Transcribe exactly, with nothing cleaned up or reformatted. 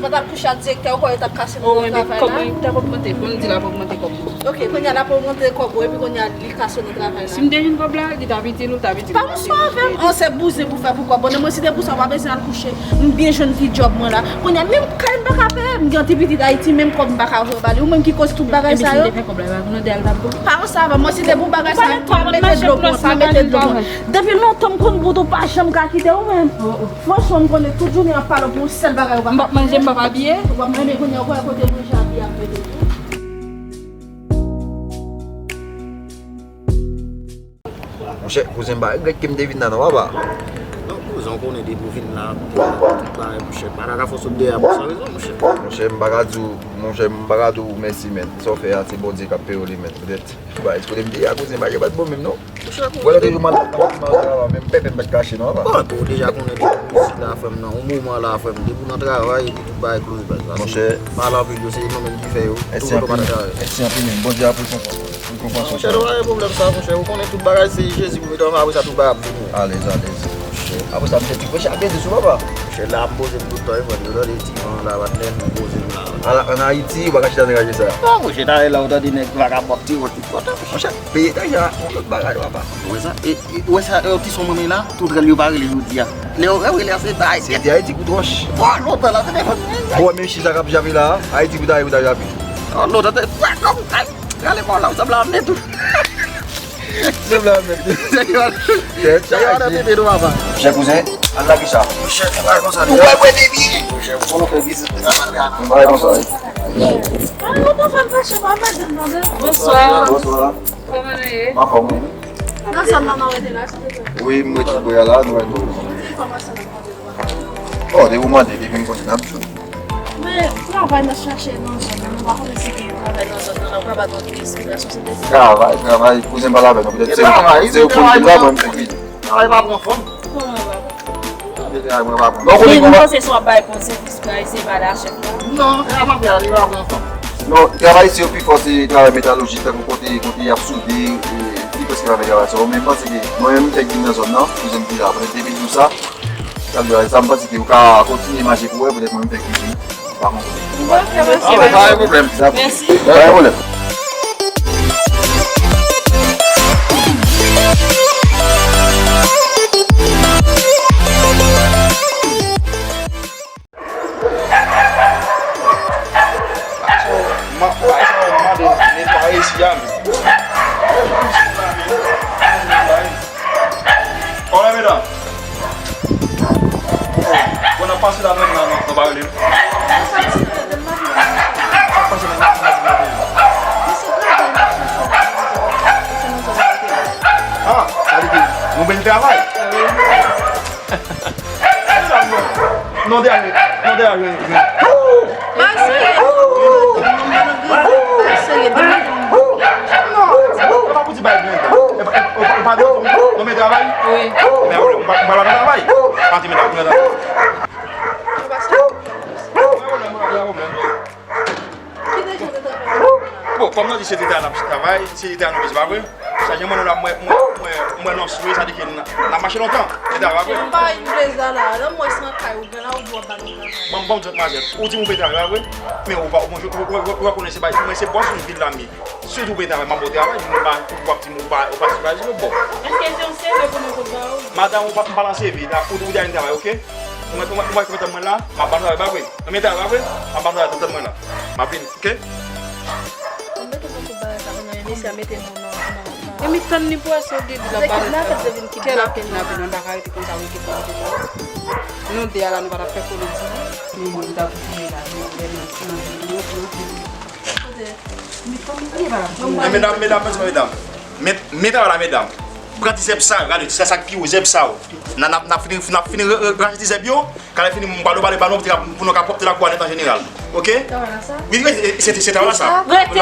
Mwen t ap kouche ak direktè, ou kwè yo t ap kase nou nan travay la? Kòb mwen t ap ogmante, pou m di l ap ogmante kòb mwen. Ok, kounye a l ap ogmante kòb ou, epi kounye a li kase w nan travay la. Si m te jwenn kòb la, li t ap itil ou, li t ap itil ou. Pa answè avè m, an se bouzen pou fè pou kòb. Bon, mwen si te pou sa, w pa bezwen al kouche. M byen jwenn ti djòb mwen la. Kounye a, menm kay m pa ka peye, m gen ti pitit Ayiti, menm kòb m pa ka voye ba li. Ou menm ki koz tout bagay sa yo. Epi si m te fè kòb la, e pa pou nou de a l t ap bon. Pa answè avè m, mwen si te pou bagay sa yo, pa mete dlo pou mwen, pa mete dlo pou mwen. Depi lontan m konn bout ou pa janm ka kite ou menm. Franchman, m konnen tout jounen ap pale pou yon sèl bagay ou pa ka fè. M p ap manje, m p ap abiye. W ap manje kounye a, ou kwè kote manje abiye ap mete tou. Monchè, kouzen m pa regrèt ke m te vin la non, papa. Non, kouzen, ou konnen depi w vin la, tout bagay, monchè, pa ta ka fè w sot dèyè pou san rezon, monchè. Monchè, m pa ka di w, monchè, m pa ka di w mèsi, men. Sa w fè a, se Bondye k ap peye w li, men. Poutèt Bay, kote m te ye a, kouzen, bagay yo pa t bon menm non. Wè lòt jou malad, malad, malad, men m pèpè m pa t kache non, papa. Bon, epi ou deja konnen depi m isit la, frè m, nan yon moman la, frè m, depi w nan travay, epi tout bagay close, baz. Monchè, malè anpil yo, se nou menm ki fè yo. Tou kote w pa nan travay. Mèsi anpil, men Bondye ap rekonpans, rekonpans ou. Monchè, nou pa gen pwoblèm sa, monchè. Ou konnen tout bagay se Jezi pou mete anvan, apre sa tout bagay ap vini. Alèz, alèz. Monchè, apre sa, m te di, monchè, ap vini sou papa. Monchè, la m poze m tout tan, e frè m, yo tande ti van la, patnè, m poze m la. An, an Ayiti, ou pa ka chita nan raje sa. Non, monchè, talè la, ou tande nèg vagabon ap tire wòch tout kote. Monchè, peyi etranjè a, yon lòt bagay, papa. Ou wè sa? E, e, ou wè sa, e, ti son mwen la, tout rèl yo pa rele jodi a. Lè yo rele a, se bay. Se te Ayiti kout wòch. Bon, lontan la, se te fòt. Bon, men chita k ap jape la, Ayiti pou ta ye pou ta jape. Oh, lontan, te, wè, kòm, ay, rale kò la, ou sanble a mèt ou. Se blan menm. Se ki wale. Tèt chaje. Monchè kouzen, al lage sa. Monchè, se pa konsa. Ou wè mwen depi. Monchè, ou konnen fè vizit. Se pa konsa, wi. Bonswa. Bonswa. Kòman nou ye? Anfòm, wi. Nan zòn nan, nou rete la, silvouplè. Wi, mwen rete bò la, nou rete. Kòman sa? Oh, depi w mande, depi m konnen n ap di w. Men, travay n ap chache nan zòn nan, nou pa konnen si gen travay nan zòn nan, n ap kapab ba nou plis esplikasyon, silvouplè. Travay, travay, kouzen pale avè nou, poutèt se ou, se ou konn travay, mwen m fè vit. Travay pa pran fanm. Kòman pa pran fanm? Travay mwen pa pran. Bon, konnen kòman. Mwen panse se w ap bay bon sèvis pou Ayisyen, pa da chèf la. Non, travay mwen pa pran fanm. Non, travay isi yo pi fò se travay metalojik, tankou kote, kote y ap soude, e, li prèske pa fè travay sa yo. Men m panse ke mwen menm m fè gin nan zòn nan, kouzen m di la, poutèt depi l di w sa, sa vle di sa, m panse ke ou ka kontinye mache pou wè, poutèt mwen m fè kizin. Pa gen pwoblèm. Mèsi. Pa gen pwoblèm. Mèsi. Pa gen pwoblèm. Mwen, mwen mande netwaye isi a, men. Kòman medam? Bon, n ap pase la menm nan, nan, nan Barele. N ap pase nan, nan, nan, nan, nan. Ah, sa vle di nou byen travay. Non, de a jwe. Non, de a jwe. Pa serye. Pa serye. Non, se pa pou di bay byen. E pa, e pa, e pa, non, men travay. Wi. Men ou pa, ou pa nan travay. Pati men travay. Bon, kòm nou di se te ta n ap travay, se te ta nou bezwen, pa vre? Sa jan mwen la, mwen, mwen, mwen, mwen nan swe, sa di ke n, n ap mache lontan. Se ta, pa vre? M pa vin vle sa la. Lè m wè se nan kay ou gen la, ou di w ap ba nou travay. Bon, bon, di manzè, ou di m ou pe travay, pa vre? Men ou pa, ou, ou, ou, ou, ou konnen se pa, mwen se bòs yon vil la m ye. Si ou pe travay, m ap ba w travay, men ou pa, ou ap di m ou pa, ou pa sipèvize lòt bò. Èske se yon C V pou nou pot ba ou? Madanm, ou pa, m pa nan C V, la, ou, ou deja vin travay, oke? Ou mèt, ou mèt, ou mèt, ou mèt mwen la, m ap ba nou travay, pa vre? Nan men travay, pa vre? M ap ba nou travay, tann mwen la. M ap vini, oke? Ou mete nan tout bagay sa, kounye a, mesye a mete nou nan, nan, nan. E mi tann li pou wè si w di l ap ba nou travay. Kidnape, kidnape, kidnape, nou pa ka rete konsa, wi, kidnape. Nou de a la, nou pa t ap fè kole di. Nou, nou ta pou fini la, nou, nou, nou, nou, nou. Men medam, medam, medam, medam. Men, men travay la, medam. Pran ti zèb sa yo, gade, sa, sa k pi wo, zèb sa yo. N a, n a, n a fini, n a fini re-, re-, rache ti zèb yo. Kan lè fini, m pral pale ba nou, pou nou ka pwòpte lakou a nèt an jeneral. Oke? Travay la sa? Wi, wi, se, se, se travay la sa. Rete!